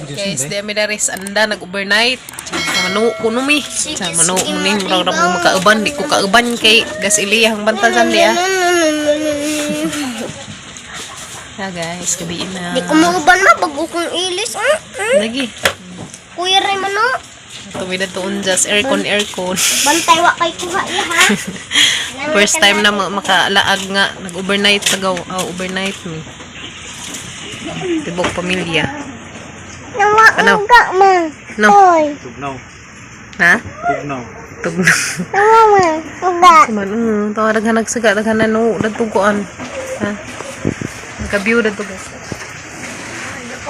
Guys, di ami dari sa anda nag-overnight. Sa manu kuno mi. Sa manu mo ni murag ra mo makauban, di ko kauban kay gas iliyang bantasan di ah. Ya guys, gabi na. Di ko mauban ma, bago kong ilis. Lagi. Kuya rin man no. Tumid na tuon just aircon aircon. Bantay wa kay kuha iya ha. First time na makalaag nga nag-overnight tagaw, oh, overnight mi. Tibok pamilya. Nawa Ano? ka ma. No. Oy. Tugnaw. Ha? Tugnaw. Tugnaw. Nawa ma. Uga. Man, tawa daghan nagsaga, daghan na no, dadtuguan. Ha? Nagka-view dadto guys.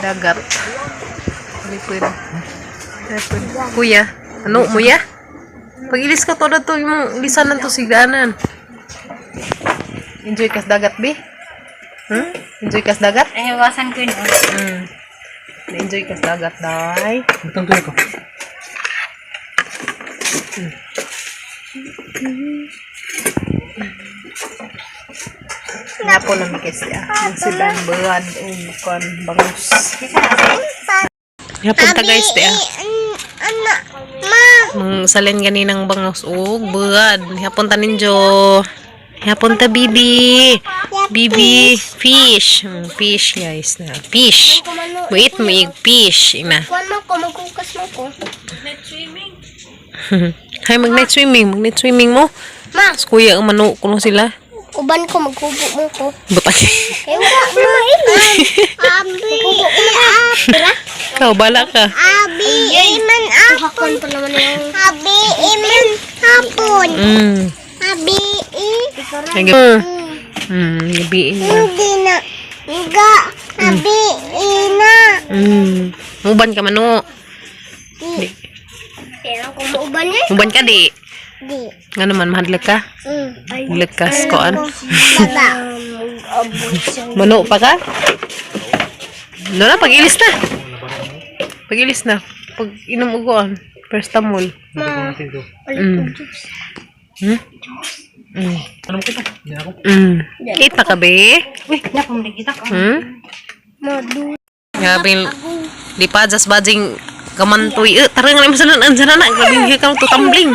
Dagat. Lipod. Lipod. Kuya, ano mo ya? Pag-ilis ka to dadto yung lisan to sigdaanan. Enjoy kas dagat, bi? Enjoy kas dagat? Ay, iwasan ko yun. Enjoy kas dagat, day. Butang tuloy ko. Nga po namin kasi ah. Silang buwan o kon bangus. Nga punta guys, di ah. Ano? Ma. Mang salin ganinang bangus ug buwan. Hapon ta ninjo. Hapon ta bibi. Bibi fish. Fish guys na. Fish. Wait mo ig fish ina. Kuan mo ko magkukas mo ko. Hay mag night swimming, mag night swimming mo. Ma, Mas kuya ang manu kuno sila. uban ko maghubo mo ko. Butang. Kay wa ma ilis. Abi. Abi. Ikaw bala ka. Abi iman hapon. Pa naman yung Abi iman hapon. Abi i. Sige. Gabi na. Hindi na. Nga. Abi ina. Muban ka manu. Di. Pero kung mauban eh. Muban ka di. Di. Nga naman mahadlok ka. Mahadlok ka sa kuan. Baba. Mano pa ka? No na, pag-ilis na. Pag-ilis na. Pag inom og kuan, paracetamol. Ma. Natin to. Ano mo kita? Hindi ako. Kita ka, be? Uy, nakumligita ka. Madu. Grabe, lipa, just badging kamantoy. Eh, tara nga naman sa nan, sa na. Grabe, hindi ka tutumbling.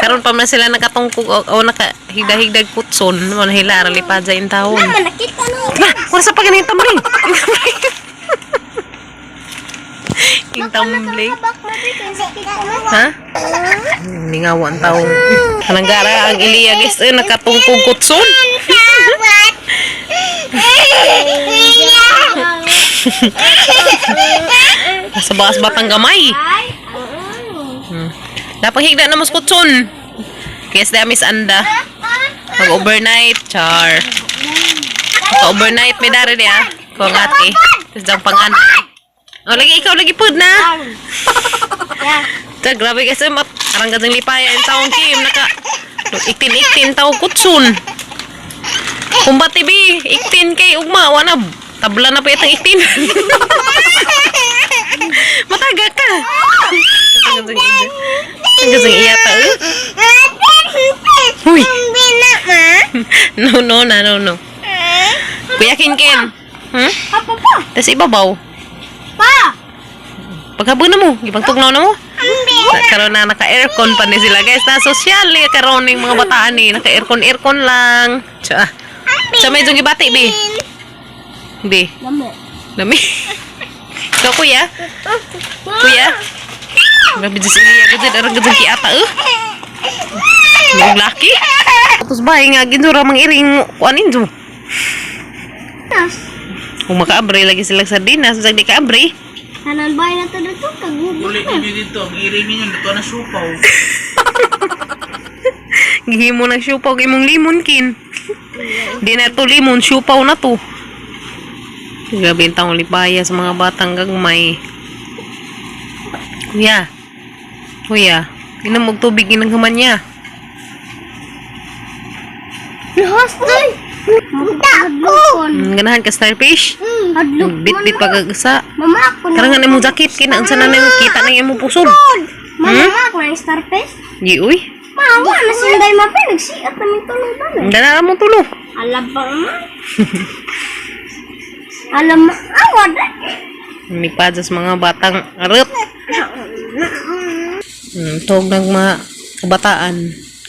Karon pa man sila nakatungkog o nakahigda-higdag kutson. Ano hila, lipa dyan yung taon. Mama, nakita no. Ba, wala sa paganing tumbling. Yung tumbling. Kabak mo dito. Ha? Ningaw ang taong. Kananggara ang Iliya guys. Eh, nakatungkog kutson. Sa bakas batang gamay. Napanghigda na mas kutson. Kaya sa amis anda. Mag-overnight, char. Mag-overnight, may dari niya. Kung ate. Tapos diyang pangan. Oh, lagi ikaw, lagi pud na. Ta, grabe kasi mat. Arang gazang lipaya yung taong Kim. Naka, iktin-iktin tao kutsun. Kumbati bi, iktin kay ugma. Wana, tabla na pa itang iktin. Mataga ka. Ang gazang iya ta. Eh. Huy. Hindi na, ma. No, no, na, no, no. Kuya Kinkin. Papa pa. Tapos ibabaw. Pa. Paghabon na mo, gipagtugnaw na mo. Karon na naka-aircon pa ni sila guys. Na sosyal eh karon yung mga bataan eh. Naka-aircon aircon lang. Tsa. Tsa medyo gibati be. Be. Lamo. Lami. Ikaw kuya. Kuya. Grabe dyan sa iya. Gudin arang gudin kiata eh. Mga laki. Tapos ba nga ginura mang iring kuanin jo. Kung makaabre lagi sila sa sardinas, sa di kaabre. Tanan ba na to dito? Kagubo. Ulit ninyo dito. Ang iring ninyo. Luto na supaw. Gihimo ng siupaw kay mong limon kin. Di na to limon, siupaw na to. Grabe yung taong lipaya sa mga batang gagmay. Kuya. Kuya. Inom og tubig inang human niya. Nahos doy. Dako. Ganahan ka starfish? Hadlok. Bit-bit pagagsa. Mama ako na. Karang nga imong jacket kina ang sana nimo kita nang imong pusod. Mama ako na yung starfish. Di uy. Ma, wa na sinday ma pa nagsiat na min tulog ba. Dala mo tulo. Alam ba ma? Alam ma, ah, wala. Nipad sa mga batang arot. Tuog ng mga kabataan.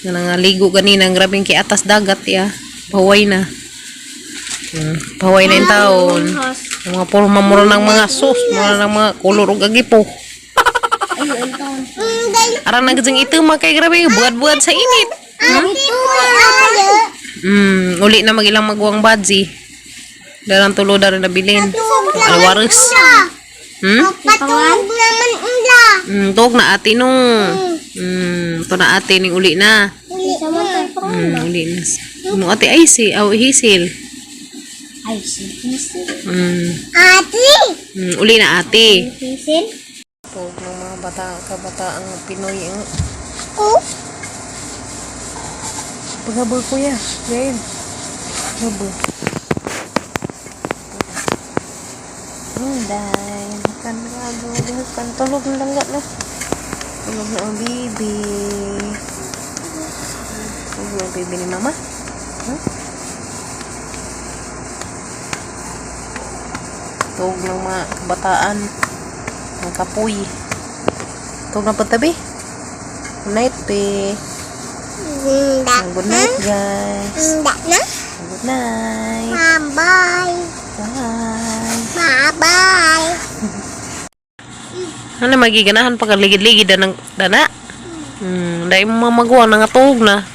Nga nangaligo ganina, ang grabing kiatas dagat ya. Pahuway na. Pahuway na yung taon. Ang mga puro mamuro ng mga sus, mura ng mga kulor ug agipo. Arang nagdzing ito kay grabe buad-buad sa init. Uli na magilang maguwang badzi. Dalang tulo dari nabilin. Alwares. Patulog naman ula. Tuog na ate no. To na ate ning uli na. Uli na. Uli na. Mo ate ay si aw hisil. Ay, si Hisil. Ate! Uli na ate. Hisil? Tuog ng mga bata kabataang Pinoy ang Ko? Paghabol kuya. Gail. Habol. Inday. Makan gago. Kan tulog na langga na. Tulog na ang baby. Tulog na ang baby ni mama. Huh? Tulog ng mga kabataan. Mga kapoy. Tulog na patabi. Good night, be. Hindi. Good night, guys. Hindi na. Good night. Bye-bye. Bye. Bye-bye. Ano magiganahan pa ka ligid-ligid na ng dana? Dahil mo mga magawa na nga tuog na.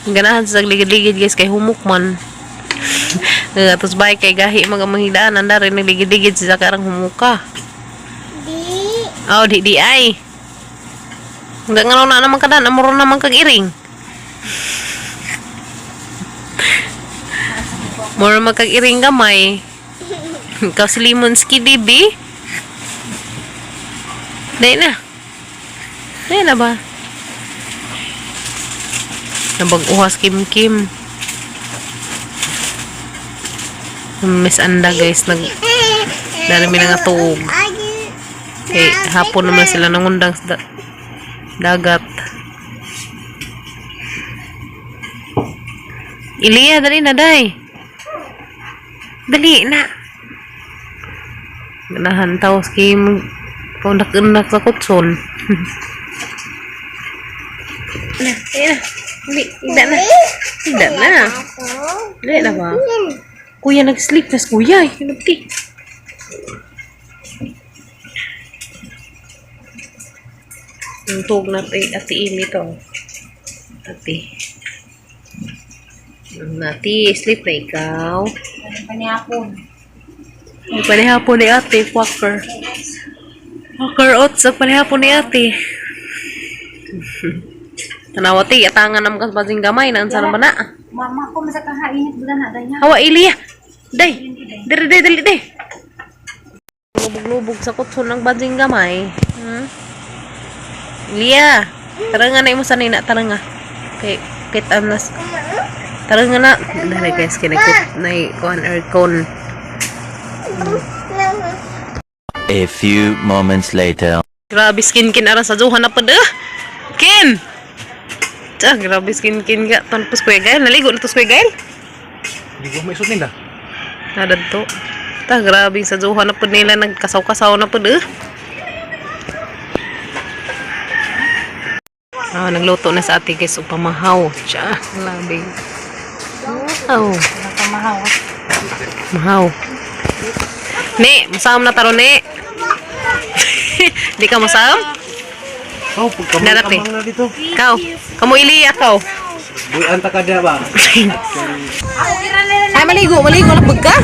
Ganahan sa ligid-ligid guys kay humok man. Tapos bay kay gahi mga manghidaanan na rin nagligid-ligid sila karang humuka. Di. Oh, di di ay. Hanggang nga na naman ka dan, amuro naman kag iring. Muro man kag iring gamay. Ikaw si Lemon Skiddy, bi? Dahil na. Dahil na ba? Nabag-uhas Kim Kim. Miss Anda guys, nag Dali may nga tuog. Kay hapon naman sila nangundang sa dagat. Ilya, dali na, day. Dali na. Ganahan taos kay paunak-unak sa kutson. Na, dali na. Dali, higda na. Higda na. Dali na ba? Kuya, nag-sleep na si kuya. Eh. Hinabti. Ang tuog na ate, ate Amy to. Ate. Nati, sleep na ikaw. Panihapon. Ang panihapon ni ate, quacker. Quacker oats, ang panihapon ni ate. Tanawa ti, atangan naman kas basing gamay, naan sana ba na? Mama ko masakang hainit bulan na dahil niya. Hawa, Ilya! Day! Diri, day, dali, day! Lubog-lubog sa kutso ng basing gamay. Ilya! Tara nga na imo sa nina, tara nga. Kay, kit am nas. Tara nga na. Dali guys, kinakit na kuan aircon. A few moments later. Grabe skin kin aran sa duha na pud eh. Kin. Tsa, grabe skin kin ka. Tanpos kuya Gael, naligo na to kuya Gael. Hindi ko maisot nila. Nadad to. Ta, grabe sa duha na pud nila nagkasaw-kasaw na pud eh. Ah, nagluto na sa ate guys og pamahaw. Tsa, grabe. Wow. Napamahaw. Mahaw. Ne, musaom na taro ne. Di ka musaom? Oh, Narate. pagkamang na dito. Kaw. Kamu Ilya, kaw. Buyan ta ka dya ba? Ay, maligo, maligo na pagka.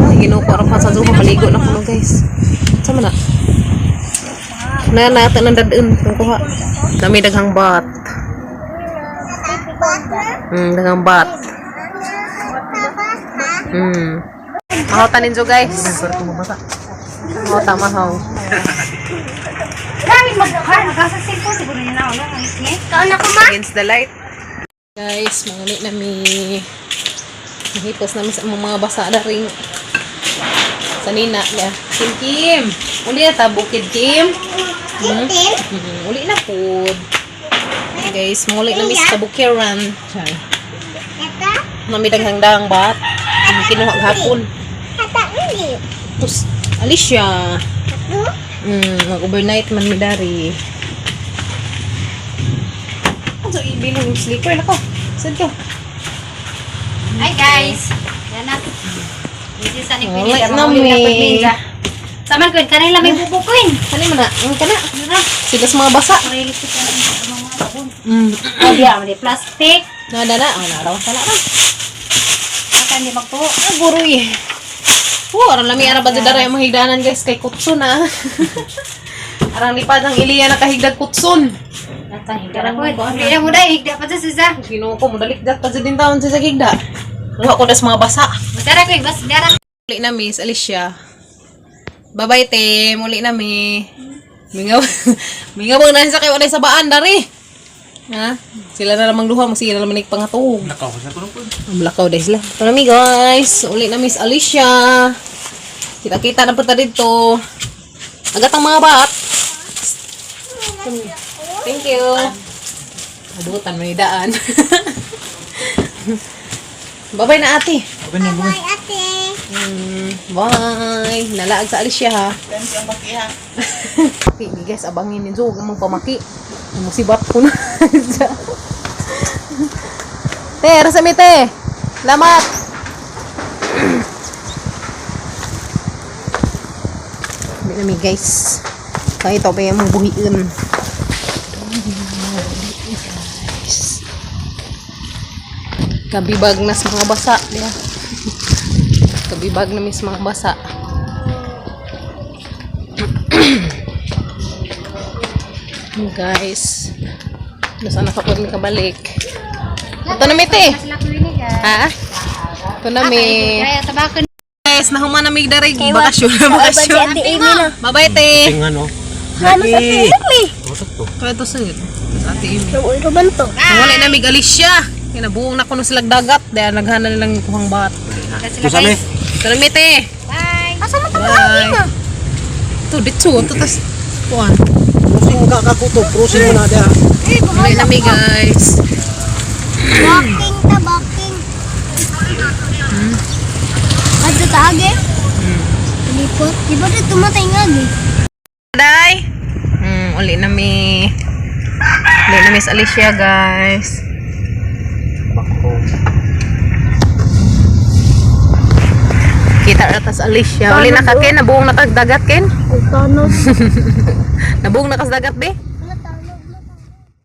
Ay, ginoo ko pa sa zuha maligo na kuno guys. Sama na. Na na ta nang dadun kung kuha. Nami daghang bat. Daghang bat. Mahaw tanin jo guys. Mahaw ta mahaw. Grabe magkakar. Nagkasa cellphone siguro niya na ako. Ang isye. Ikaw na kuma? Against the light. Guys, manguli na mi. Mahipos na mi sa mga basa na ring sa nina ya. Kim Kim. Uli na ta bukid Kim. Kim? Uli na pod. Guys, muli na mi sa bukiran. Char. Ata? Nami daghang dang bat. Ang kinuha gahapon. Ata hindi. Tus. Alicia. Mag-overnight man mi dari. So, ibilong yung sleeper na ko. Saan ka? Hi guys. Yan na. This is ani Queen. Wala na, may. Saman Queen, kanila may bubo Queen. Ano man na? Ang kana. Sila sa mga basa. Marilis ko ng mga sabon. Oh, diya, may plastic. Na, na, na. Oh, naraw ka na. Baka hindi magtuo. Ah, guroy. Oh, arang lami ara ba dara yung mahigdanan guys kay kutsun ah. Arang lipad ang iliya nakahigdag kutsun. Nasa higda na Queen. Hindi na mo dahil, higda pa sa sisa. Ginoo ko modalik dat pa din taon sa higda. Nguha ko das mga basa. Dara Queen, bas dara. Muli na Miss Alicia. Bye-bye te, muli na mi. Mingaw mingaw na sa kayo walay sabaan dari. Ha? Sila na lamang duha, sige na naman pangatuog. Nakaw sa tulong po. Ang blackout days lang. Ito na mi guys. Uli na Miss Alicia. Kita-kita na punta dito. Agat ang mga bat. Thank you. Abutan may daan. Bye-bye na ate. Okay na, bugay. Bye, ate. Bye. Nalaag sa Alicia ha. Pili guys, abangin ninyo. Huwag mong pamaki. Musibat ko na. Te, rasa mi te. Lamat. Hindi na mi guys. Kaya ito pa yung mong buhiin. Guys. Kabibag na sa mga basa. Diya. Kabibag na mis mga basa. Guys, nasa nakapag nakabalik. Ito na mite. Sila Queen eh, guys. Ha? Ito na mi. Kaya tabakon. Guys, nahuman na mig darig. Bakasyon na bakasyon. Ate Amy na. Bye-bye te. Tingnan no. Ano sa Ate Amy? Utot to. Kaya ito sa'yo. Ate Amy. Ito ba to? Wala na mig Alicia. Kinabuong na kuno silag dagat. Dahil naghana nilang kuhang bat. Sila Ito sa mi. guys. Ito na mite. Bye. Asa man to? Bye. Ito, dito. Ito, tas. Kuhan. Cruising ka kakuto, cruising mo na diha. Wala na mi guys. Walking ta, walking. Adto ta age? Lipot. Di ba dito tumatay nga age? Day. Uli na mi. Uli na Miss Alicia, guys. Kita na tas Alicia. Uli na ka, Ken. Nabuong na kag dagat, Ken. Ay, tanod. Nabuong na kas dagat, be.